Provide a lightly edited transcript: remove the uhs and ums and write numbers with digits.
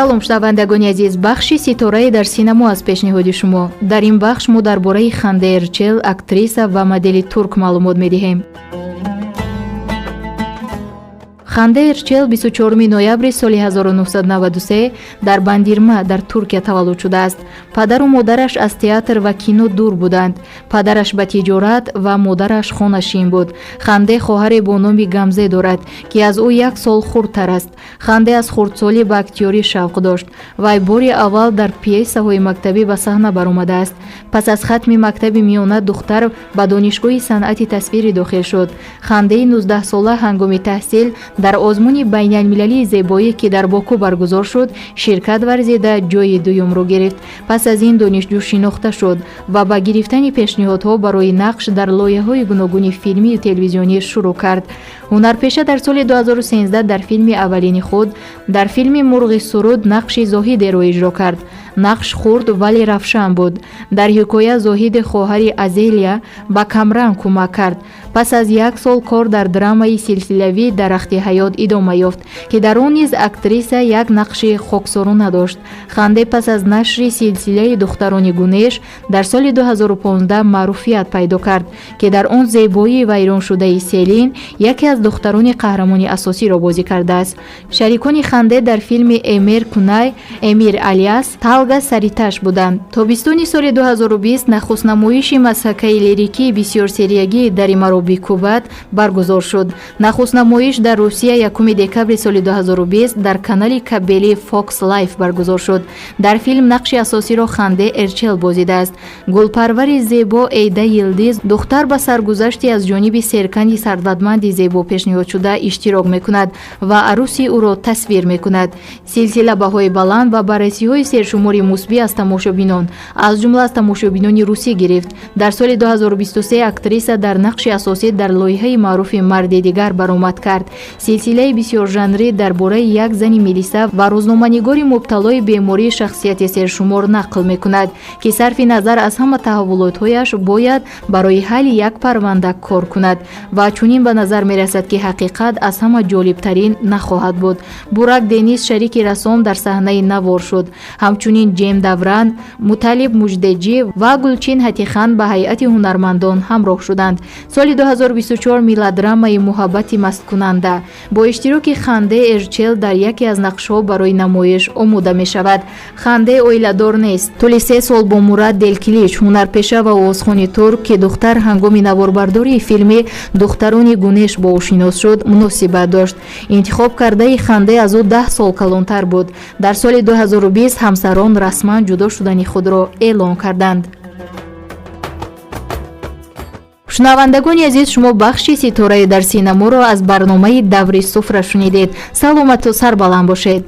Салом, шунавандагони азиз! Бахши «Ситорае дар синамо» аз пешниҳоди шумо. Дар ин бахш мо дар бораи Ханде Эрчел, актриса ва модели турк, маълумот медиҳем. Ханде Эрчел 24 ноябри соли 1993 дар Бандирма дар Туркия таваллуд шудааст. Падару модараш аз театр ва кино дур буданд. Падараш ба тиҷорат ва модараш хонашин буд. Ханде хоҳаре бо номи Гамзе дорад, ки аз ӯ як сол хурдтар аст. Ханде аз хурдсолӣ ба актёрӣ шавқ дошт. Вай бори аввал дар пьесаҳои мактабӣ ба саҳна баромадааст. Пас аз хатми мактаби миёна духтар ба Донишгоҳи санъати тасвирӣ дохил шуд. Хандеи 19-сола ҳангоми таҳсил дар озмуни байналмилалии зебоӣ, ки дар Боку баргузор шуд, ширкат варзида, ҷойи дуюмро гирифт. Пас аз ин донишҷӯ шинохта шуд ва ба гирифтани пешниҳодҳо барои нақш дар лоиҳаҳои гуногуни филмию телевизионӣ шурӯъ кард. Ҳунарпеша дар соли 2013 дар филми аввалини худ, дар филми «Мурғи суруд», нақши Зоҳидеро иҷро кард. Нақш хурд, вале равшан буд. Дар ҳикоя Зоҳиди хоҳари Азелия ба Камран кӯмак кард. Пас аз як сол кор дар драмаи силсилавии «Дарахти ҳаёт» идома ёфт, ки дар он низ актриса як нақши хоксорона дошт. Ханде пас аз нашри силсилаи «Духтарони Гунеш» дар соли 2015 маъруфият пайдо кард, ки дар он зебоии вайроншудаи Селин, яке аз духтарони қаҳрамони асосиро бозӣ кардааст. Шарикони Ханде дар филми Эмир Кунай, Эмир Алиас, Талга Сариташ буданд. Тобистони соли 2020 нахустнамоиши мазҳакаи лирикии бисёрсериягии «Дари маро бикӯбад» баргузор шуд. Нахустнамоиш дар Русия 1 декабри соли 2020 дар канали кабелии Fox Life баргузор шуд. Дар филм нақши асосиро Ханде Эрчел бозидааст. Гулпарвари зебо Эйда Йилдиз духтар ба саргузашти аз ҷониби серкани сарватманди зебо пешниҳодшуда иштирок мекунад ва арӯси ӯро тасвир мекунад. Силсила баҳои баланд ва баррасиҳои сершумори мусбӣ аз тамошобинон, аз ҷумла аз тамошобинони русӣ, гирифт. Дар соли 2023 актриса дар нақши асосӣ дар лоиҳаи маъруфи «Марди дигар» баромад кард. Силсилаи бисёржанрӣ дар бораи як зани милиса ва рӯзноманигори мубталои бемории шахсияти сершумор нақл мекунад, ки сарфи назар аз ҳама таҳаввулотҳояш бояд барои ҳалли як парванда кор кунад ва чунин ба назар мерасад, ки ҳақиқат аз ҳама ҷолибтарин нахоҳад буд. Бурак Денис шарики рассом дар саҳнаи навор шуд. Ҳамчунин Ҷем Давран, Муталиб Муждеҷӣ ва Гулчин Ҳатихан ба ҳайати ҳунармандон ҳамроҳ шуданд. Соли 2024 мелодрамаи «Муҳаббати масткунанда» бо иштироки Ханде Эрчел дар яке аз нақшҳо барои намоиш омода мешавад. Ханде оиладор нест. Тӯли 3 сол бо Мурад Делкилич, ҳунарпеша ва овозхони турк, ки духтар ҳангоми наворбардории филми «Духтарони Гунеш» бо ӯ шинос шуд, муносибат дошт. Интихоб кардаи Ханде аз ӯ 10 сол калонтар буд. Дар соли 2020 ҳамсарон расман ҷудо шудани худро эълон карданд. Шунавандагони азиз, шумо бахши «Ситорае дар синаморо» аз барномаи «Даври суфра» шунидед. Саломату сарбаланд бошед.